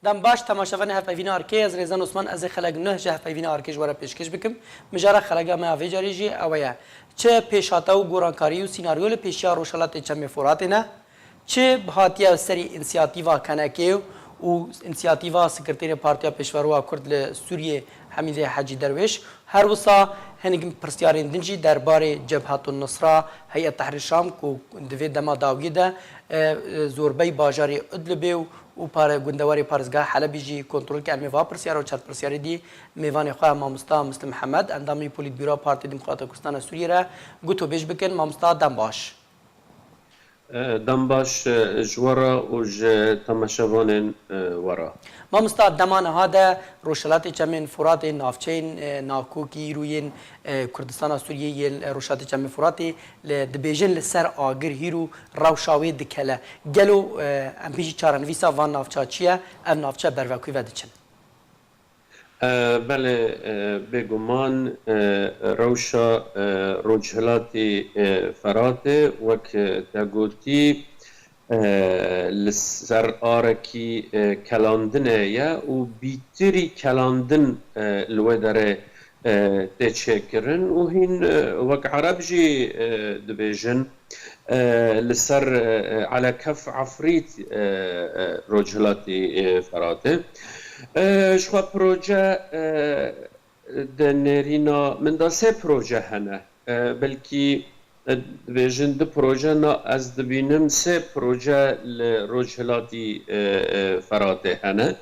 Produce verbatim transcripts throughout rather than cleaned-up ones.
Em baş, temaşevanê hevpeyvîna Arkê, ez Rêzan Osman, ez ê xelek neh ji hevpeyvîna Arkê ji we re pêşkêş bikim. Mijara xeleka me ya vê carê jî ew e. Çi pêşhate û gorankarî û sînaryo li pêşiya Rojhelatê Çemê Foratê ne? Çi hatiye serî însiyatîva Kenekê û însiyatîva Sekreterê Partiya Pêşveroya Kurd li Sûriyê Hemîdê Hecî Derwêş? Her wisa hinek pirsyarên din jî derbarê Cebhetun Nusra, Heyet Tehrîr Şam ku di vê dema dawiyê de, e, e, zorbey bajarê Idlibê û, û pare-, gundewarê parêzgeha Helebî jî kontrol ke. Em ê va pirsyar û çend pirsyarê dî mêvanê xwe mamosta Muslim Hemed, endamê Polîtbûroya Partiya Demokrata Kurdistana Sûriyê re gotûbêj bikin. Mamosta, dem baş. E, dem baş, e, ji we re û ji temaşevanên, e, we re. Mamosta, dema niha de Rojhilatê Çemên Furatê, navçeyên, e, nakokî hîrû yên, e, Kurdistana Sûriyê yên, e, Rojhilatê Çemên Furatê li, dibêjin li ser agir hîrû rewşa wê dikele. Gelo, e, em bêjî çarenivîsa van navça çi ye? Ev navçe ber vekû ve diçin? E, belê, e, bêguman, e, rewşa, e, Rojhilatî, e, Feratê, wek, e, te gotî, e, li ser arekî, e, kelandinê ye û bîtirî kelandin, e, li wê derê, e, tê çêkirin û hîn, e, wek Ereb jî, e, dibêjin, e, li ser, e, e, ala kef Efrît, e, e, Rojhilatî, e, Feratê. E, ji xwe proje, e, di nêrîna min de sê proje hene. E, belkî, e, dibêjin du proje, na ez dibînim sê proje li Rojhilatî, e, e, Feratê hene.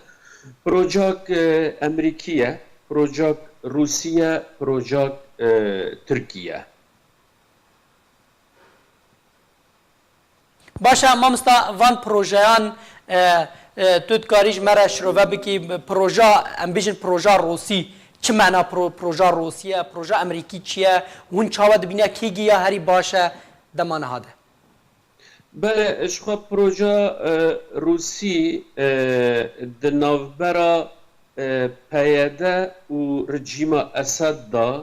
Projak, e, Emerîkî ye, projak Rûsî ye, projak, e, Tirkî ye. Baş e, mamosta, van projeyan, e, e, tu dikarî ji me re şirove bikî, proja, em bêjin proja Rûsî, çi mena pro-, proja Rûsî ye, proja Emerîkî çi ye, hûn çawa dibîne, kê giya herî baş e dema niha de? Belê, ji xwe proja, e, Rûsî, e, di navbera, e, P Y D û rejîma Esed de,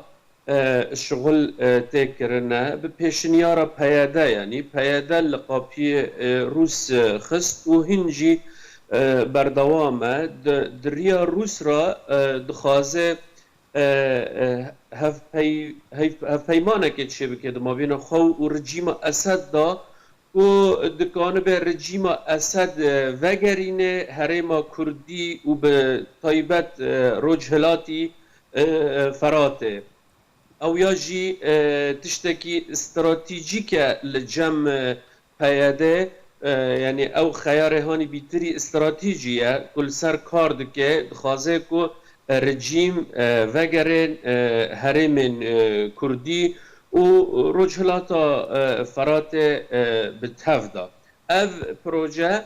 e, şixul, e, tê kirine. Bi pêşniyara P Y D, yanî P Y D li qapiyê, e, Rûs, e, xist û hîn jî, e, berdewam e. Di, di riya Rûs re, e, dixwaze, e, e, hevpey-, hev-, hevpeymanekê çêbike di mabêna xwe û rejîma Esed de ku dikanibe rejîma Esed, e, vegerîne herêma Kurdî û bi taybet, e, Rojhilatî, e, e, Feratê. Ew ya jî, e, tiştekî stratejîk e li cem, e, P Y D, e, yanî ew xeyarê hanî bîtirî stratejî ye ku li ser kar dike, dixwaze ku, e, rejîm, e, vegerên, e, herêmên, e, Kurdî û Rojhilata, e, Feratê, e, bi tev de. Ev proje,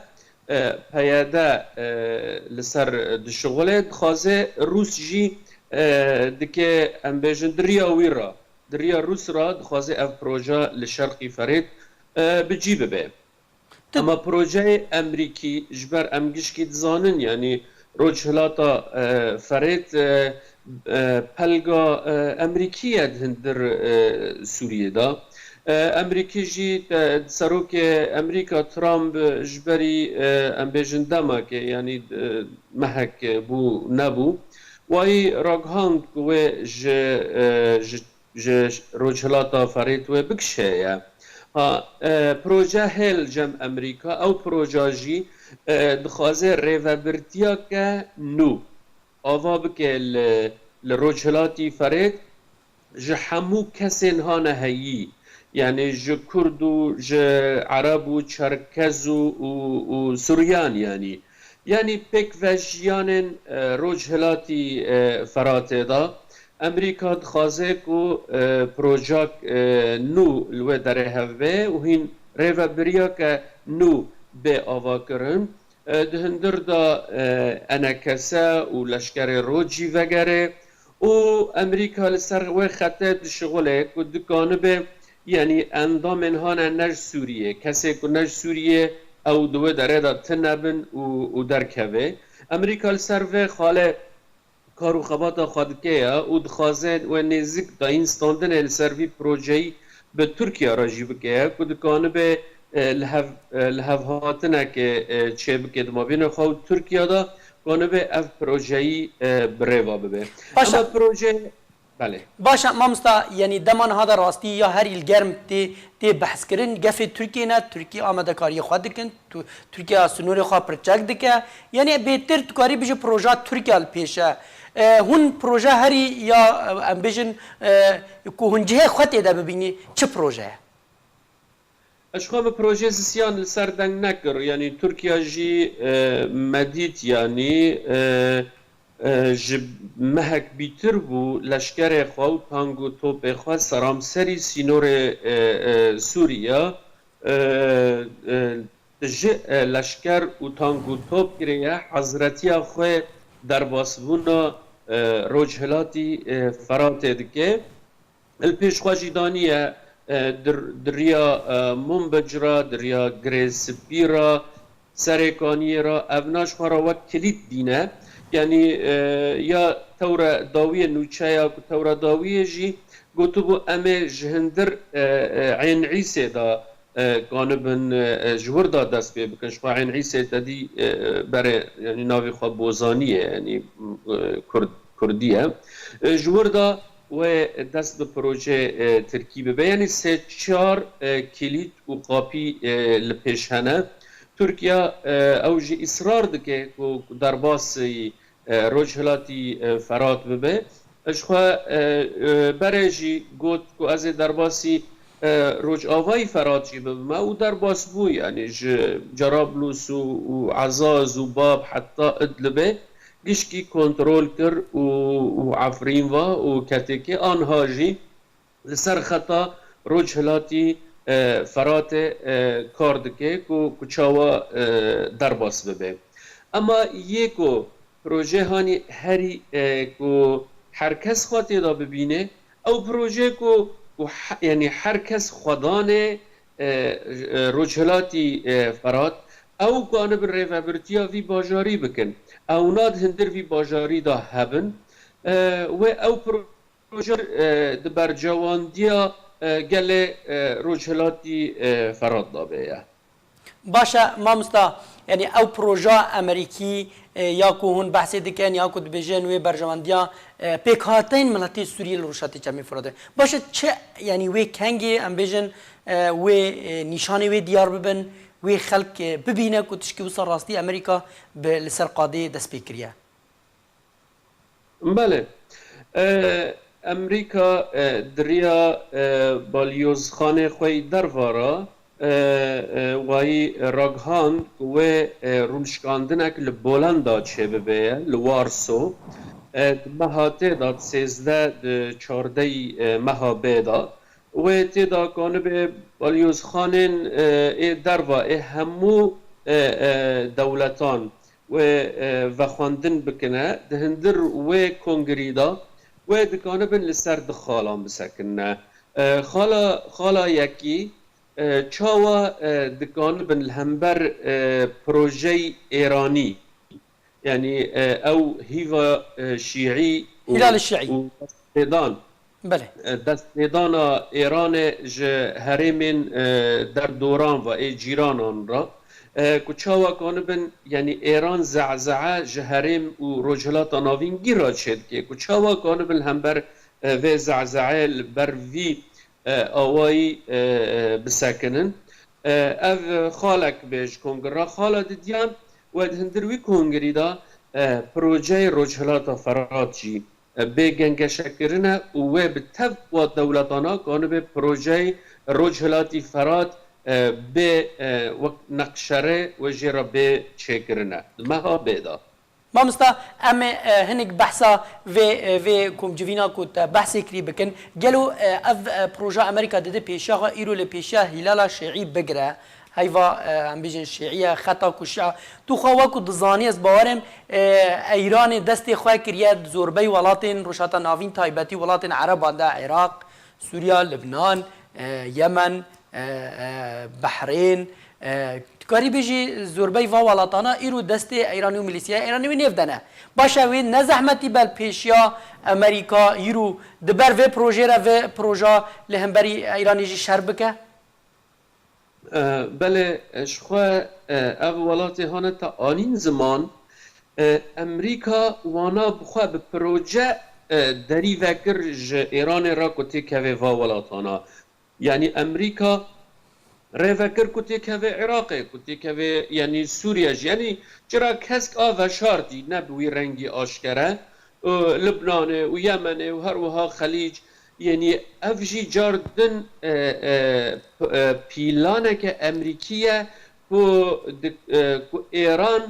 e, P Y D, e, li ser dişixule, dixwaze Rûs jî, e, dike, em bêjin, di riya wî re, di riya Rûs re dixwaze ev proje li şerqî Ferêt, e, bi cî bibe. Ama projeyê Emerîkî, ji ber em gişkî dizanin, yanî Rojhilata, e, Ferêt, e, e, pelga, e, Emerîkî ye di hundir, e, Sûriyê de. E, Emerîkî jî, e, serokê Emerîka Trump ji berî, e, em bêjin demekê, yanî, e, mehek bû nebû. Wayî ragihand ku wê ji, e, ji ji Rojhilata Ferêt wê bikişeye. Ha, e, proje hê li cem Emerîka, ew proje jî, e, dixwaze rêvebirtiyeke nû ava bike li, li Rojhilatî Ferêt ji hemû kesên hane heyî, yanî ji Kurd û ji Ereb û Çerkez û, û, û Suryan, yanî. Yanî pêkvejiyanên, e, Rojhilatî, e, Feratê de Emerîka dixwaze ku, e, projak, e, nû li wê derê hev be û hîn rêvebiriyeke nû bê avakirin. E, di hundir de, e, enekese û leşkerê roj jî vegere û Emerîka li ser wê xetê dişixule ku dikanibe, yanî endamên hane ne ji Sûriyê, kesê ku ne ji Sûriyê ew di wê derê de tune bin û, û derkeve. Emerîka li ser vê xalê kar û xebata xwe dike ye û dixwaze wê nêzik dayîn standinê li ser vî projeyî bi Tirkiye re jî bike ye ku dikanibe, e, li hev, e, li hevhatineke, e, çêbike di mabêna xwe û Tirkiye de kanibe ev projeyî, e, bi rê ve bibe. Baş e. Ama proje, belê. Baş e, mamosta, yanî dema niha de rastî ya herî li germ tê, tê behskirin, gefê Tirkiyê ne, Tirkî amadekariyê xwe dikin, Tu-, Tirkiye sînorê xwe pirçek dike. Yanî bêtir tu karî bijî proja Tirkiye li pêş e. E, hûn proje herî ya, e, em bêjin, e, ku hûn cihê xwe tê de bibînî, çi proje ye? Ez xwe bi projê sisiyan li ser deng nekir. Yanî Tirkiye jî, e, me dît, yanî, e, e, ji mehek bîtir bû leşkerê xwe û tang û topê xwe seramserî sînorê, e, e, Sûriye, e, e, ji, e, leşker û tang û top kiriye, hezretiya xwe derbasbûna, e, rojhilatî, e, Feratê dike. Li pêş xwe jî daniye, e, di, di riya, e, Munbic re, di riya Girê Spî re, Serê Kaniyê re, evna ji xwe re wek kilît dîne. Yanî, e, ya tewre dawiyê nûçeya ku tewre dawiyê jî gotibû, em ê ji hindir, e, e, Ên Îsê de, e, kanibin, e, e, ji wir de dest pê bikin. Ji xwe Ên Îsê te dî, e, berê, yanî navê xwe Bozanî ye, yanî, e, Kurd, Kurdî ye. E, ji wir de wê dest bi projeyê, e, Tirkî bibe. Yanî sê çar, e, kilît û qapî, e, li pêş hene. Tirkiye, e, ew jî îsrar dike ku, ku derbasî, e, Rojhilatî, e, Ferat bibe. Ji xwe, e, e, berê jî got ku ez ê derbasî, e, Rojavayî Ferat jî bibime û derbas bû, yanî ji Cerablus û, û Ezaz û Bab heta Idlibê gişkî kontrol kir û, û Efrîn va û K T K anha jî li ser xeta Rojhilatî, e, Feratê, e, kar dike ku, ku çawa, e, derbas bibe. Ema yê ku proje hanî herî, e, ku her kes xwe tê de bibîne, ew proje ku, ku he-, yanî her kes xwedanê, e, e, Rojhilatî, e, Ferat, ew kanibin rêvebirtiya vî bajarî bikin. Ewna di hindir vî bajarî de hebin, e, wê ew pro-, proje, e, di bercewandiya, e, gelê, e, Rojhilatî, e, Ferat de be ye. Baş e, mamosta, yanî ew proja Amerîkî, e, ya ku hûn behsê dikin, ya ku dibêjin wê berjewendiya, e, pêkhateyên miletê Sûriyê li Rojhilatê Çemê Firatê. Baş e, çi, yanî wê kengê, em bêjin, e, wê, e, nîşanê wê diyar bibin, wê xelk, e, bibîne ku tişkî wisa rastî Amerîka bi, li ser qadê dest pê kiriye? Belê. E, Amerîka, e, di riya, e, balyozxanê xwe yî derva re, e, e, wayî ragihand ku wê, e, rûnişkandinek li Bolenda çêbibe ye, li Warso. E, di meha tê de, di sêzdeh, di çardehî, e, meha bê de. Wê tê de kanibe balyozxanên, e, ê derva ê hemû, e, e, dewletan wê, e, vexwendin bikine. Di hindir wê kongrî de wê dikanibin li ser du xalan bisekinine. E, xala, xala yekî, e, çawa, e, dikanibin li hember, e, projeyê Êranî, yanî, e, ew hîva, e, şîî û, Hîlal şîî. Û destpêdan, Belê. E, destpêdana Êranê ji herêmên, e, derdoran ve ê cîranan re, e, ku çawa kanibin, yanî Êran zehzehe ji herêm û Rojhilata Navîngî re çêdike, ku çawa kanibin li hember, e, vê zehzehê li ber vî, e, awayî, e, e, bisekinin. E, ev xalek bê ji kongir re, xala didiyan we di hindir wî kongirî de, e, projeyê Rojhilata Ferat jî, e, bê gengeşekirine û wê bi tev wa dewletana kanibe projeyê Rojhilatî Ferat, e, bê, e, wek neqşerê wê jê re bê çêkirine. Di meha bê de. Mamosta, em ê, e, hinek behsa vê, e, vê komcivîna ku te behsê kirî bikin. Gelo, e, ev, e, proja Amerîka dide pêşiya xwe îro li pêşiya Hîlala Şîî bigire? Heyva, e, em bêjin Şîî ye, xeta ku Şîa. Tu xwe wek ku dizanî, ez bawer im, e, Îranê destê xwe kiriye di zorbey welatên Rojhilata Navîn, taybetî welatên Ereban de, Iraq, Sûriya, Libnan, e, Yemen, e, e, Behrên, e, tu karî bêjî zorbey va welatana îro destê Îranî û milîsiyaya Îranî wê nêv de ne. Baş e, wê ne zehmetî be li pêşiya Amerîka îro di ber vê projê re vê proja li hemberî Îranê jî şer bike? E, belê, e, ji xwe, e, ev welatê hane te anîn ziman, E, Emrîka wana bi xwe bi proje, e, derî vekir ji Êranê re ku têkevê va welatana. Yanî Emrîka rê vekir ku têkevê Iraqê, ku têkevê, yanî Sûriye jî. Yanî çira kesk a veşartî ne bi wî rengî aşkere, e, Libnanê û Yemenê û her wiha Xelîc. Yanî ev jî car din, e, e, p-, e, pîlaneke Emrîkî ye ku di-, e, ku Êran,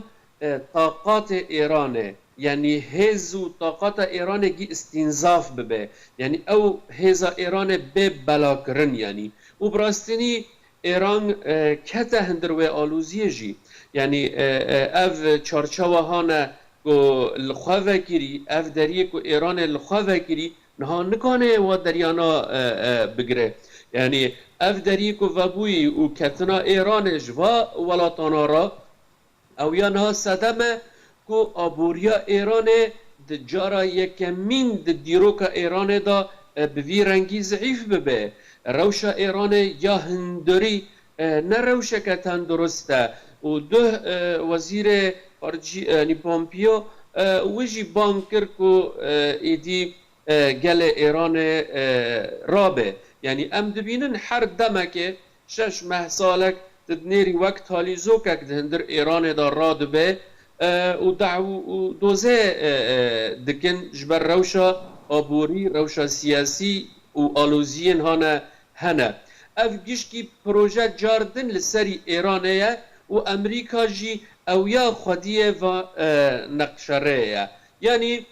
e, taqatê Êranê, yanî hêz û taqata Êranê gî îstînzaf bibe. Yanî ew hêza Êranê bê belakirin, yanî. Û bi rastînî Êran, e, kete hindir wê aloziyê jî. Yanî, e, e, ev çarçewa hane ku li xwe vekirî, ev deriyê ku Êranê li xwe vekirî, niha nikane wa deriyana, e, e, bigire. Yanî ev deriyê ku vebûyî û ketina Êranê ji va welatana re, ew ya niha sedem e ku aboriya Êranê di cara yekemîn di dîroka Êranê de, e, bi vî rengî zeîf bibe. Rewşa Êranê ya hundirî, e, ne rewşeke tendurist e. Û duh, e, wezîrê xaricî, e, yanî Pompeo, e, wê jî bang kir ku, e, êdî, e, gelê Êranê, e, rabe. Yanî em dibînin her demekê şeş meh salek di dinêrî wek talîzokek di hundir Êranê de radibe, e, û dawû û dozê, e, e, dikin ji ber rewşa aborî, rewşa siyasî û aloziyên hane hene. Ev gişkî proje car din li serî Êranê ye û Emerîka jî ew ya xwediyê va, e, neqşerê ye. Yanî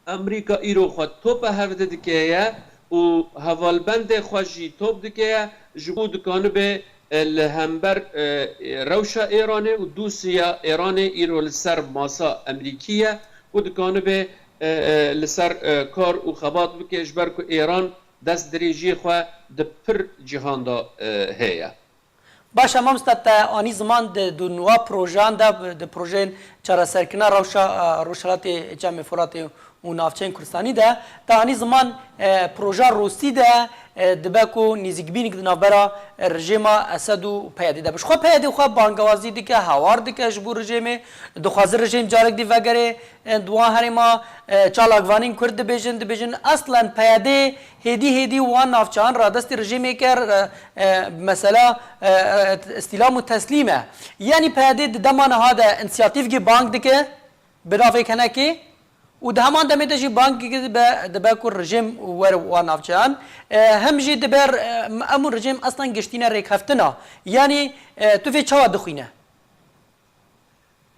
Emerîka îro xwe topa hevdî dike ye û hevalbendê xwe jî top dike ye, ji bo dikanibe, e, li hember, e, rewşa Êranê û dosiya Êranê îro li ser masa Emerîkî ye û dikanibe, e, e, li ser, e, kar û xebat bike, ji ber ku Êran destdirêjiyê xwe di pir cîhan de, e, heye. Baş e, mamosta, te anî ziman di, di nuwa projeyan de, di projeyên çareserkirina rewşa, e, Rojhilatê Çemê Firatê û navçeyên Kurdistanî de, te anî ziman, e, proja rostî de, e, dibe ku nêzîkbînik di navbera, e, rejêma Esed û P Y D'ê de be. Ji xwe P Y D xwe bangewazî dike, hawar dike ji bo rejêmê, dixwaze rejêm carek dî vegere, e, di wan herêma, e, çalakvanên Kurd dibêjin, dibêjin, eslen P Y D hêdî hêdî wan navçeyan radestî rejîmê kir, e, e, mesela, e, e, îstîlam û teslîm e. Yanî P Y D di dema niha de însiyatîvkî bang dike, bi navê kenekê, û di heman demê de jî bang dibe, dibe ku rejîm were wan navçeyan. E, hem jî dibe, e, em û rejîm eslan giştîne rêkeftina. Yanî, e, tu vê çawa dixwîne?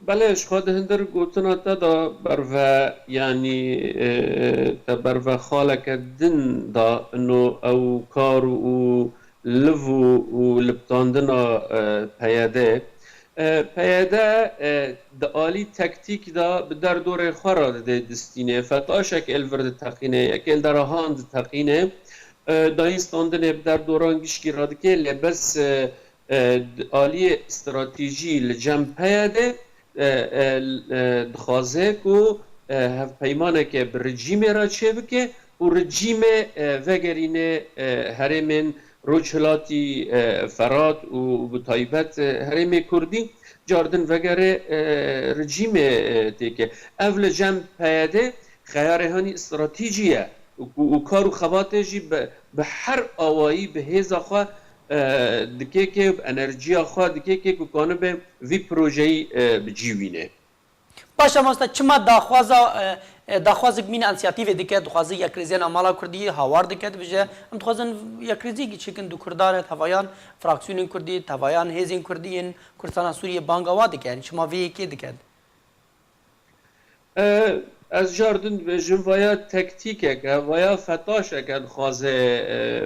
Belê, ji xwe di hindir gotina te de berve, yanî, e, te berve xaleke din da, ino ew kar û liv û, û liptandina, e, P Y D. E, P Y D, e, di alî tektîk de bi derdorê xwe re didê distînê. Fetaşek ê li vir diteqîne, yek ê li derahan diteqîne. E, dayîn standinê bi derdoran gişkî re dike, lê bes, e, e, di aliyê stratejî li cem P Y D, e, e, e, dixwaze ku, e, hevpeymaneke bi rejîmê re çêbike û rejîmê, e, vegerîne, e, herêmên Rojhilatî, e, Ferat û bi taybet, e, herêmê Kurdî cardin vegere, e, rejîmê, e, têke. Ev li cem P Y D xeyarê hanî stratejî ye. Û, û kar û xebatê jî bi, bi her awayî bi hêza xwe, e, dikêke, bi enerjiya xwe dikêke ku kanibe vî projeyî, e, bi cî wîne. Baş e, mamosta, çima daxwaza, e, e, daxwazek mîna însiyatîvê dike, dixwaze yekrêziya navmala Kurdî hawar dike, dibêje, em dixwazin yekrêziyekî çêkin di Kurdan re, tevayan fraksiyonên Kurdî, tevayan hêzên Kurdî yên Kurdistana Sûriyê banga wa dike, yanî çima vê yekê dike? E, ez car din dibêjim, vaya tektîkek e, vaya fetaşek e dixwaze, e,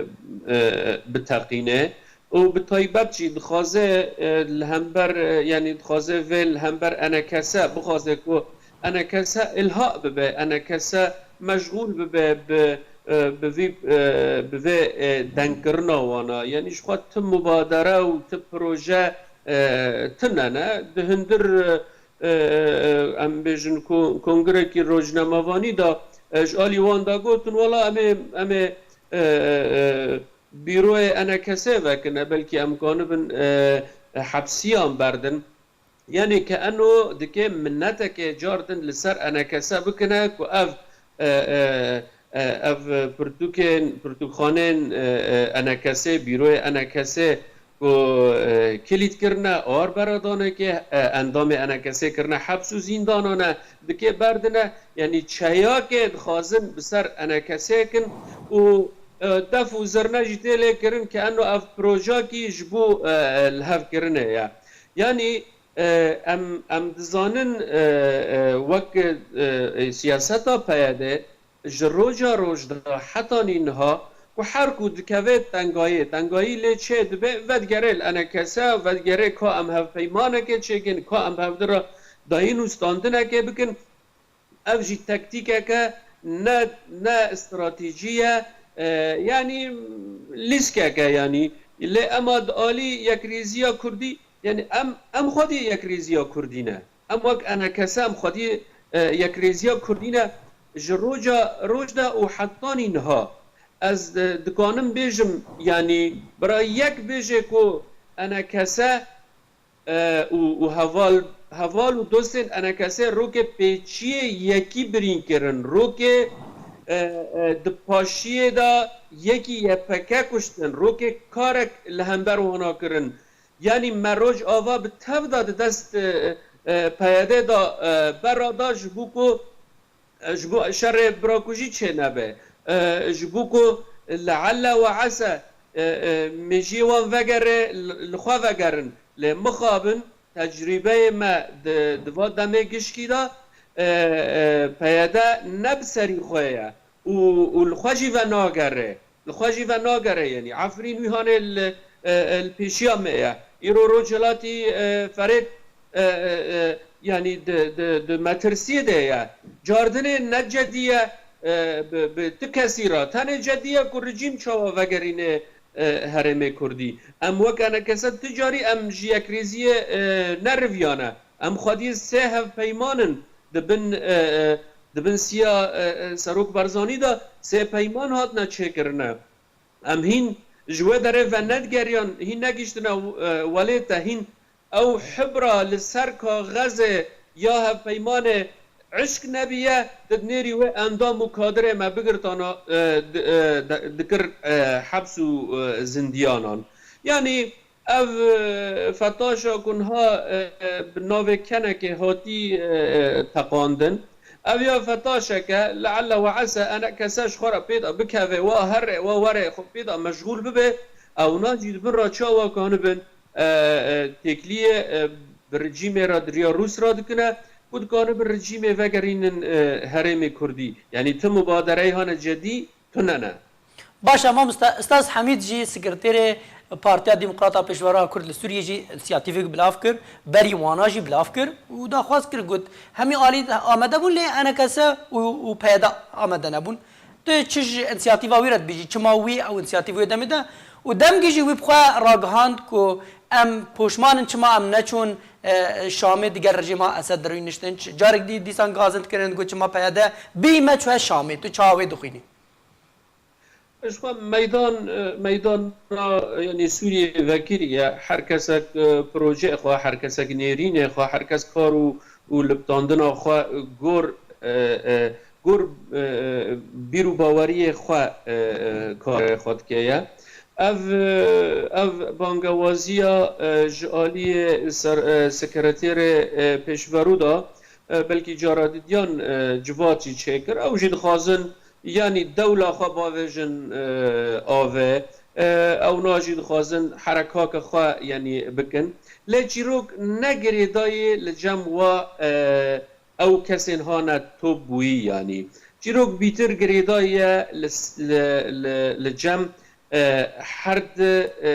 e, biteqîne û bi taybet jî dixwaze, e, li hember, e, yanî dixwaze vê li hember enekese bixwaze ku enekese ilha bibe, enekese meşgûl bibe bi, e, bi vî, e, bi vê, e, dengkirina wana. Yanî ji xwe ti mubadere û ti proje, e, tune ne. Di hundir, e, e, e, em bêjin ku kongrekî rojnamevanî de, e, ji alî wan de gotin, wela em ê, em ê, e, e, e, bîroyê enekesê vekine, belkî em kanibin, e, e, hepsiyan berdin. Yanî ke eno dike mineteke car din li ser enekese bikine ku ev, e, e, e, ev pirtûkên, pirtûkxanên, e, e, enekesê, bîroyê enekesê ku, e, kilît kirine, ar beradanekê, e, endamê enekesê kirine heps û zîndana ne, dike berdine. Yanî çeyakê dixwazin bi ser enekesê kin û, e, def û zirne jî tê lê kirin ke eno ev projakî ji bo, e, e, lihevkirinê ye. Yanî, e, em, em dizanin, e, e, wek, e, e, siyaseta P Y D ji roja roj de hetanî niha ku her ku dikeve tengayê, tengayî lê çê dibe, vedigere li enekese, vedigere ka em hevpeymaneke çêkin, ka em hevdira dayîn û standineke bikin. Ev jî taktîkeke ne, ne stratejî ye, e, yanî lîskeke yanî. Lê ema di alî yekrêziya Kurdî, yanî em, em xwedî yekrêziya Kurdî ne. Em wek enekese em xwedî, e, yekrêziya Kurdî ne ji roja roj de û hetanî niha. Ez, e, dikanim bêjim, yanî bira yek bêje ku enekese, e, û, û heval, heval û dostên enekese rokê pêçiyê yekî birîn kirin, rokê, e, e, di paşiyê de yekî Y P G kuştin, rokê karek li hember wana kirin. Yanî me roj ava bi tev de di dest, e, e, P Y D de, e, bera da ji bo ku, e, ji bo şerê birakujî çênebe. E, ji bo ku leelle we ese, e, e, mêjiyê wan vegere, li, li xwe vegerin. Lê mixabin tecrûbeyê me di, di va demê gişkî de, e, e, P Y D ne bi serî xwe ye û, û li xwe jî venagere. Li xwe jî venagere, yanî Efrîn wî hanê li, e, e, li pêşiya me ye. Îro Rojhilatî, e, Ferêt, e, e, e, yanî di, di, di metirsiyê de ye. Cardinê ne cedî ye, e, bi, bi ti kesî re. Tenê cedî ye ku rejîm çawa vegerîne, e, herêmê Kurdî. Em wek enekese ti carî em ji yekrêziyê, e, neriviyane. Em xwediyê sê hevpeyman in di bin, e, e, di bin siya, e, e, Serok Barzanî de sê peyman hatine çêkirine. Em hîn ji wê derê venedgeriyan, hîn negihiştine, e, welêt de, hîn ew hibra li ser kaxezê ya hevpeymanê eşq nebiye, tu dinêrî wê endam û kadirê me bigirtana, e, di, e, di, dikir, e, heps û, e, zindiyanan. Yanî ev, e, fetaşa ku niha, e, e, bi navê kenekê hatî, e, e, teqandin, ev ya fetaşeke, leelle we ese, enekese ji xwe re pê de bikeve, wa here, wa were, xwe pê de meşxûl bibe, ewna jî di bin re çawa kanibin, e, e, têkiliyê, e, bi rejîmê re di riya Rûs re dikine, ku dikanibin rejîmê vegerînin, e, herêmê Kurdî. Yanî ti mubadereyê hane cedî tune ne. Baş e, mamoste, Ustaz Hemîd jî sekreterê Partiya Demokrata Pêşveroya Kurd li Sûriyê jî însiyatîvek bilav kir, berî wana jî bilav kir û daxwaz kir, got, hemî alî amade bûn, lê enekese û, û P Y D amade nebûn. Tu çi ji însiyatîva wî re dibêjî? Çima wî ew însiyatîv wê demê de? Û demkî jî wî bi xwe ragihand ku em poşman in, çima em neçûn, e, Şamê digel rejîma Esed de rûniştin? Ç-, carek dî dîsan gazin dikirin, digot, çima P Y D bî me çûye Şamê? Tu çawa wê dixwînî? Ji xwe meydan, e, meydana, yanî Sûriyê vekirî ye. Her kesek, e, projeyê xwe, her kesek nêrînê xwe, her kes kar û, û liptandina xwe gor, e, e, gor, e, e, bîr û baweriyê xwe, e, e, karê xwe dike ye. Ev, e, ev bangewaziya, e, ji aliyê ser, e, sekreterê, e, pêşverû de, e, belkî cara didiyan, e, civat jî çêkir. Ew jî dixwazin, yanî dewla xwe bavêjin, e, ave. E, ewna jî dixwazin herekaka xwe, yanî bikin. Lê çîrok ne girêdayê li cem wa, e, ew kesên hane top bûyî, yanî. Çîrok bîtir girêdayî ye li s-, li, li, li cem, e, her di, e,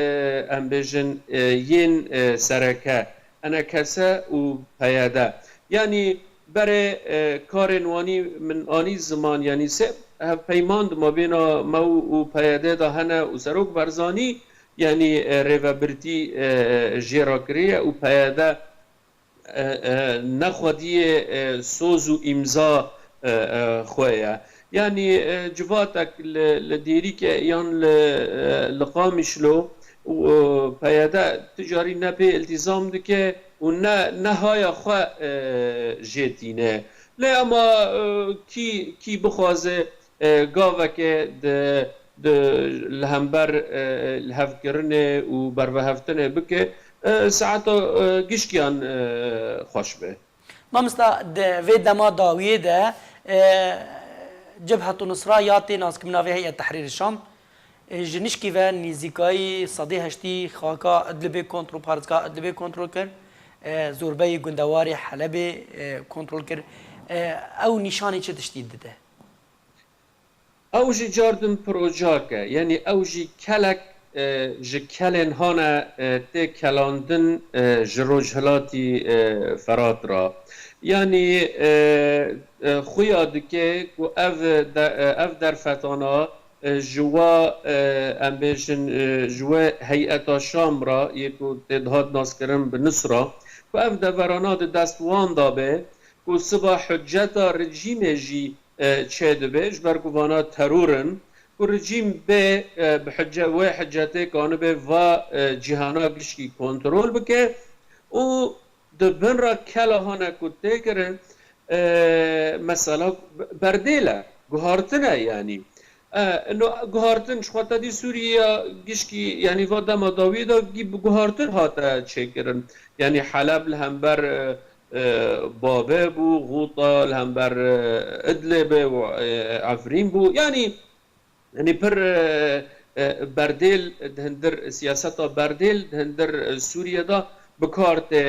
em bêjin, e, yên, e, sereke, enekese û P Y D. Yanî berê, e, karên wanî min anî ziman, yanî sê hevpeyman di mabêna me û, û P Y D de hene û Serok Barzanî, yanî, e, rêvebirtî, e, e, jê re kiriye û P Y D e, e, nexwediyê, e, soz û îmza, e, e, xwe ye. Yanî, e, civatek li, li Dêrîkê yan li, e, li Qamişlo û, e, P Y D tu carî ne pê îltîzam dike, û ne, ne haya xwe, e, jê tîne. Lê ema, e, kî, kî bixwaze, e, gaveke di, di, li hember, e, lihevkirinê û berveheftinê bike, e, saeta, e, gişkiyan, e, xweş be. Mamosta, di vê dema dawiyê de, e, Cebhetu Nusra ya tê naskirina vê Heyet Tehrîr Şam, e, ji nişkî ve nîzîkayî sedî heştî xaka Idlibê kontrol, parêzgeha Idlibê kontrol kir, e, zorbeyî gundewarê Helebê, e, kontrol kir. E, ew nîşanî çi tiştî dide? Ew jî cardin projak e, yanî ew jî kelek, e, ji kelên hane, e, tê kelandin, e, ji rojhilatî, e, Ferat re. Yanî, e, e, xuya dike ku ev de, e, ev derfetana, e, ji we, e, em bêjin, e, ji we heyeta Şam re yê ku tê dihat naskirin bi Nusra, ku ev deverana di dest wan de be, ku siba huceta rejîmê jî, e, çêdibe, ji ber ku vana teror in, ku rejîm bê, e, bi hece-, wê hecetê kanibe va, e, cîhana gişkî kontrol bike û di bin re kela hane ku tê kirin, e, mesela berdêl e, guhartin e yanî. E, no, guhartin ji xwe tedî Sûriye ya gişkî, yanî va dema dawiyê de gî bi guhartin hate çêkirin. Yanî Heleb li hember, e, e, Babê bû, Xûta li hember, e, Idlibê û, e, Efrîn bû. Yanî, yanî pir, e, e, berdêl di hundir, siyaseta berdêl di hundir, e, Sûriye de bi kar tê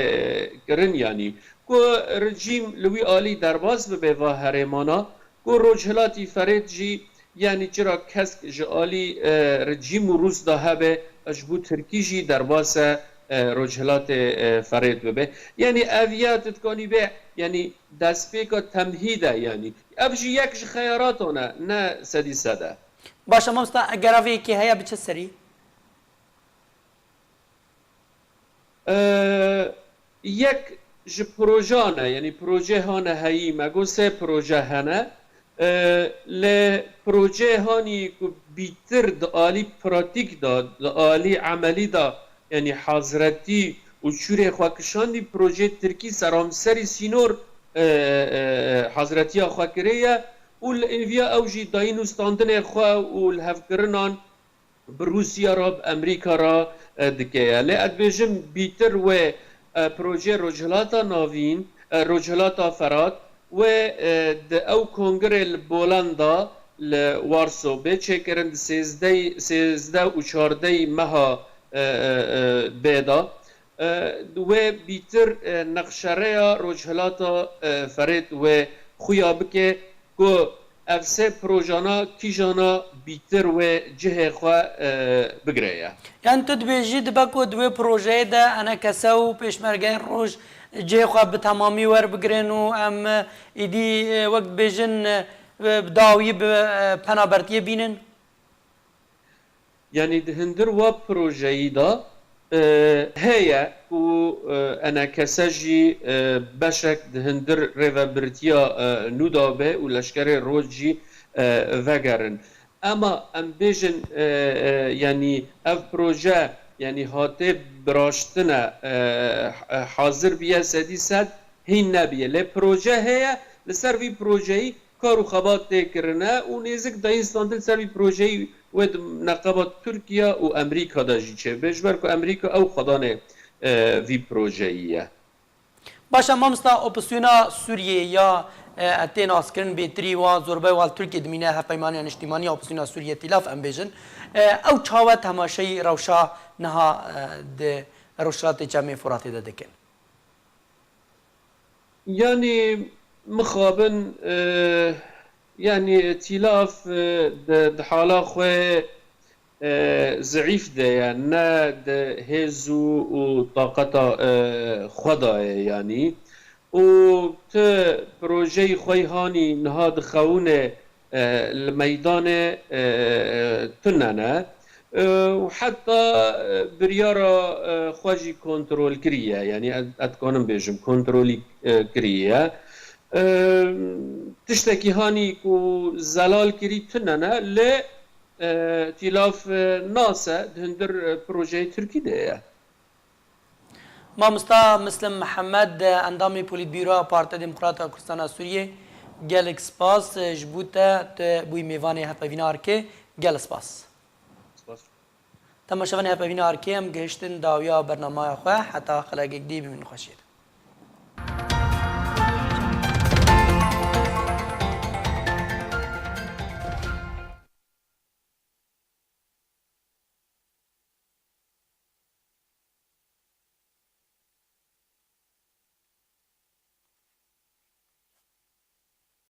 kirin. Yanî ku rejîm li wî alî derbas bibe va herêmana, ku Rojhilatî Ferêt jî, yanî çira kesk ji alî, e, rejîm û Rûs de hebe, ji bo Tirkî jî derbas e, e, Rojhilatê, e, Ferêt bibe. Yanî ev ya tu dikanî bê, yanî destpêka temhîd e yanî. Ev jî yek ji xeyaratan e, ne sedî sed e. Baş e mamosta, eger ev yekê heye, bi çi serî? E, yek ji projan e, yanî proje hane heyî, me got sê proje hene. E, lê proje hanî ku bîtir di alî pratîk de, di alî emelî de, yanî hazretî û çûrê xwe kişandî, projê tirkî seramserî sînor, e, e, hazretiya xwe kirê ye û li êviya ew jî dayîn û standinê xwe û lihevkirinan bi Rûsya re, bi Amerîka re, e, dike ye. Lê ez dibêjim bîtir wê, e, projê Rojhilata Navîn, e, Rojhilata Ferat, wê, e, di ew kongirê li Bolenda li Warso bê çêkirin di sêzdeh, sêzdeh û çardeh meha, e, e, e, bê de. E, wê bîtir, e, nexşereya Rojhilata, e, Ferêt wê xuya bike ku ev sê projana kîjana bîtir wê cihê xwe, e, bigire ye. Yanî tu dibêjî dibe ku di wê projeyê de enekese û pêşmergeyên roj cihê xwe bi temamî werbigirin û em, e, îdî, e, wek dibêjin, e, bi dawî bi, e, penabertiyê bînin? Yanî di hundir wa projeyî de, e, heye ku, e, enekese jî, e, beşek di hundir rêvebirtiya, e, nû de be û leşkerê roj jî, e, vegerin. Ema em bêjin, e, e, yanî ev proje, yanî hatê biraştine, e, e, hazir biye sedî sed, hîn nebiye. Lê proje heye, li ser vî projeyî kar û xebat tê kirine û nêzik dayîn standin ser vî projeyî wê di neqeba Tirkiye û Amerîka de jî çêbe, ji ber ku Amerîka ew xwedanê, e, vî projeyî ye. Baş e mamosta, opozîsyona Sûriyê ya, e, tê naskirin bêtirî wa zorbey wa li Tirkiyê dimîne, Hevpeymaniya Niştîmanî ya Opozîsyona Sûriyê, Tîlaf em bêjin. E, ew çawa temaşeyî rewşa niha, e, di Rojhilatê Çemê Furatê de dikin? Yanî mixabin, e, yanî Tîlaf, e, di, di hala xwe, e, zeîf de ye, ne di hêz û, û taqeta, e, xwe de ye yanî. Û tu projeyê xwe yê hanî niha dixewine, e, li meydanê, e, tune ne. E, û heta, e, biryara, e, xwe jî kontrol kiriye, yanî ez, ez dikanim bêjim kontrolî, e, kiriye. E, tiştekî hanî ku zelal kirî tune ne, lê, e, Tîlaf, e, nas e, di hundir, e, projeyê Tirkî de ye. Mamosta Muslim Mihemed, endamê Polîtbîroya Partiya Demokrata Kurdistana Sûriyê, gelek spas ji bo te, tu bûyî mêvanê hevpeyvîna ARKê, gelek spas. Spas. Temaşevanê hevpeyvîna ARKê, em gihiştin dawiya bernameya xwe, heta xelekek dî bimînin xweşiyê de.